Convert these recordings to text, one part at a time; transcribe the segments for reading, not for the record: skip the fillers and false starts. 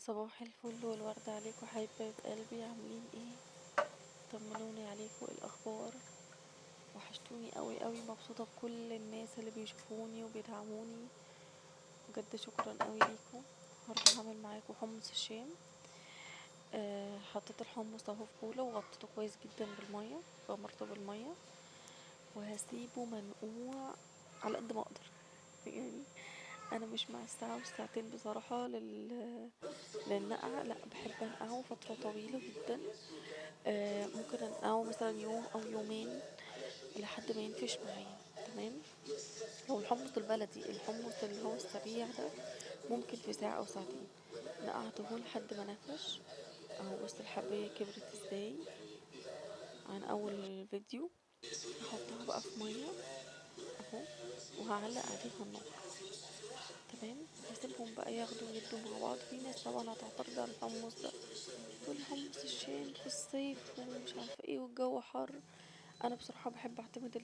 صباح الفل والورد عليكم حبايب قلبي، عاملين ايه؟ طمنوني عليكم، ايه الاخبار؟ وحشتوني قوي قوي. مبسوطة بكل الناس اللي بيشوفوني وبيدعموني بجد، شكرا قوي ليكم. النهارده هعمل معاكم حمص الشام. حطيت الحمص اهو في بوله وغطيته كويس جدا بالمية، غمرته بالمية وهسيبه منقوع على قد ما اقدر. يعني انا مش مع الساعة والساعتين بصراحة للنقع، لا بحب انقعه فترة طويلة جدا. ممكن انقعه مثلا يوم او يومين لحد ما ينفش معايا، تمام. لو الحمص البلدي، الحمص اللي هو السريع ده، ممكن في ساعة او ساعتين. نقعته لحد ما نفش اهو. بص الحبايه كبرت ازاي عن اول فيديو. هحطها بقى في مية اهو وهعلق عليها النار، تمام. هسيبهم بقى ياخدوا ويدوا مع بعض. في ناس طبعا هتعترض على الحمص ده، تقول حمص الشام في الصيف ومش عارفه ايه والجو حر. انا بصراحة بحب اعتمد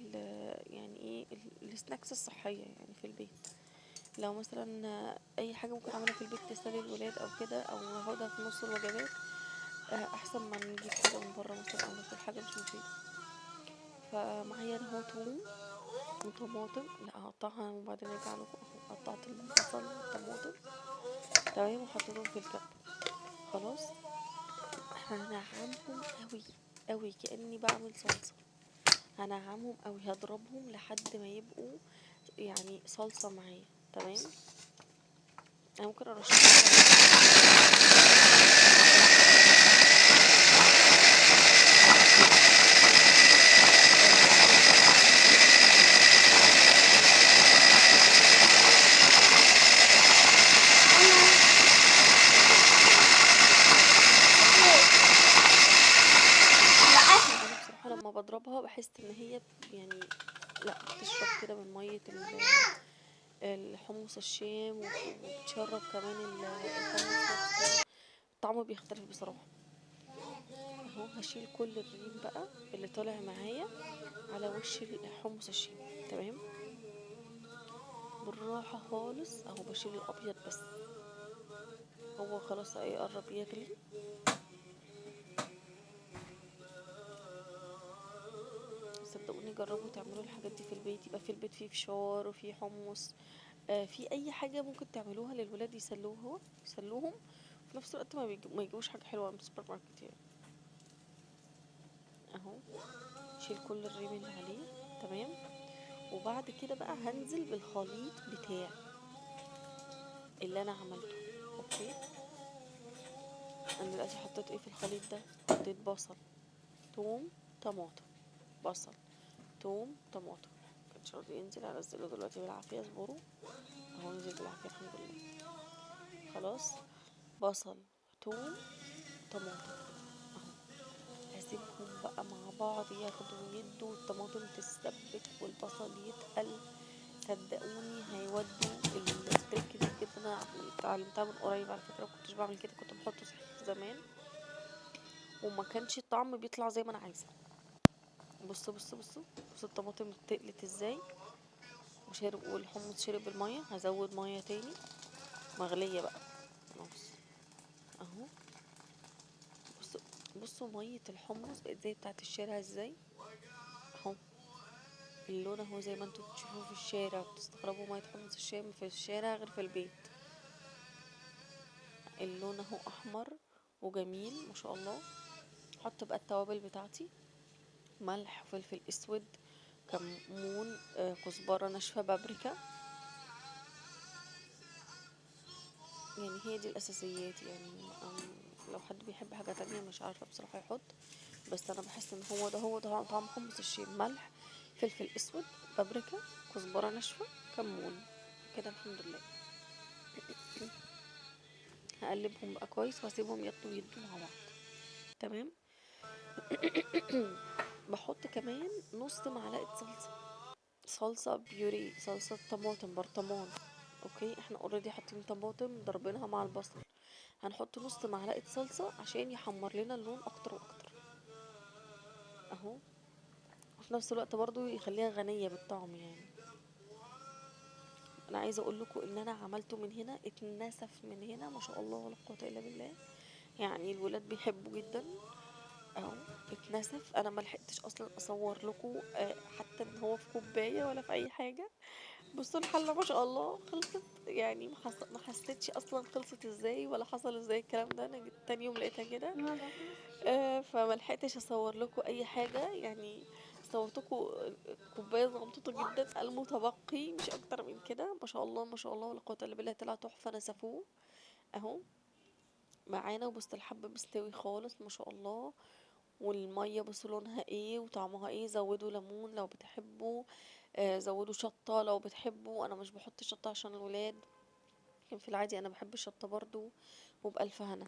يعني ايه ال snacks الصحية يعني في البيت. لو مثلا اي حاجة ممكن اعملها في البيت تسلي الولاد او كده، او ناخدها في نص الوجبات، احسن ما نجيب حاجة من بره مثلا او ناكل حاجة مش مفيدة. فمعايا اهو توم وطماطم، لا هقطعها وبعدين ارجع لكم. اهو قطعت البصل والطماطم، تمام، وحطيتهم في الكبه. خلاص هنعمهم قوي قوي كاني بعمل صلصه. هنعمهم قوي، هضربهم لحد ما يبقوا يعني صلصه معايا، تمام. انا ممكن ارشح انا بصراحة لما بضربها بحس ان هي يعني لا بتشرب كده من مية الحمص الشام، وبتشرب كمان الحمص نفسه، طعمه بيختلف بصراحة. اهو هشيل كل الريم بقى اللي طالع معايا على وش الحمص الشام، تمام، بالراحة خالص. اهو بشيل الابيض بس، هو خلاص هيقرب يغلي. صدقوني جربوا تعملوا الحاجات دي في البيت، يبقى في البيت فيه فشار وفيه حمص، في اي حاجة ممكن تعملوها للولاد يسلوهم في نفس الوقت ما يجيبوش حاجة حلوة من السوبر ماركت يعني. اهو شيل كل الريم اللي عليه، تمام. وبعد كده بقى هنزل بالخليط بتاعي اللي انا عملته، okay. انا دلوقتي حطيت ايه في الخليط ده؟ حطيت بصل، توم، طماطم، بصل، توم، طماطم. مكانش راضي ينزل، هنزله دلوقتي بالعافية، اصبروا اهو نزل بالعافية الحمد لله. خلاص بصل، توم، طماطم اهو. هسيبهم بقى مع بعض ياخدوا ويدوا، والطماطم تتسبك والبصل يتقل. صدقوني هيودوا ال trick دي كده. انا اتعلمتها من قريب على فكرة، مكنتش بعمل كده، كنت بحطه صحيح زمان وما كانش الطعم بيطلع زي ما انا عايزه. بصوا بصوا بصوا بصوا الطماطم اتقلت ازاي وشرب، والحمص شرب المية. هزود مية تاني مغليه بقى خلاص اهو. بصوا بصوا مية الحمص بقت زي بتاعه الشارع ازاي اهو. اللون اهو زي ما انتوا بتشوفوه في الشارع، بتستغربوا مية حمص الشام في الشارع غير في البيت. اللون اهو احمر وجميل ما شاء الله. حط بقى التوابل بتاعتي، ملح، فلفل اسود، كمون، كزبره ناشفة، بابريكا. يعني هي دي الاساسيات يعني. لو حد بيحب حاجة تانية مش عارفه بصراحة يحط، بس انا بحس ان هو ده هو ده طعم حمص الشام، ملح، فلفل اسود، بابريكا، كزبره ناشفة، كمون، كده الحمد لله. هقلبهم بقى كويس واسيبهم ياخدوا ويدوا مع بعض، تمام. بحط كمان نص معلقه صلصه، صلصه بيوري، صلصه طماطم برطمان، okay. احنا already حاطين طماطم ضربينها مع البصل، هنحط نص معلقه صلصه عشان يحمر لنا اللون اكتر واكتر اهو، وفي نفس الوقت برضو يخليها غنية بالطعم يعني. انا عايزه اقول لكم ان انا عملته من هنا اتنسف من هنا، ما شاء الله ولا قوة الا بالله، يعني الولاد بيحبوا جدا اهو اتنسف. انا ما لحقتش اصلا اصور لكم حتى ان هو في كوباية ولا في اي حاجة. بصوا الحلة ما شاء الله خلصت، يعني ما حسيتش اصلا خلصت ازاي ولا حصل ازاي الكلام ده. انا جيت تاني يوم لقيتها كده، فما لحقتش اصور لكم اي حاجة، يعني صورتكم كوباية صغنطوطه جدا المتبقي مش اكتر من كده. ما شاء الله ما شاء الله ولا قوة الا بالله، طلع تحفة. نسفوه اهو معانا، وبص الحب مستوي خالص ما شاء الله، والمية بصوا لونها ايه وطعمها ايه. زودوا ليمون لو بتحبوا، زودوا شطه لو بتحبوا. انا مش بحط شطه عشان الولاد، لكن في العادي انا بحب الشطه برضو. وبألف هنا.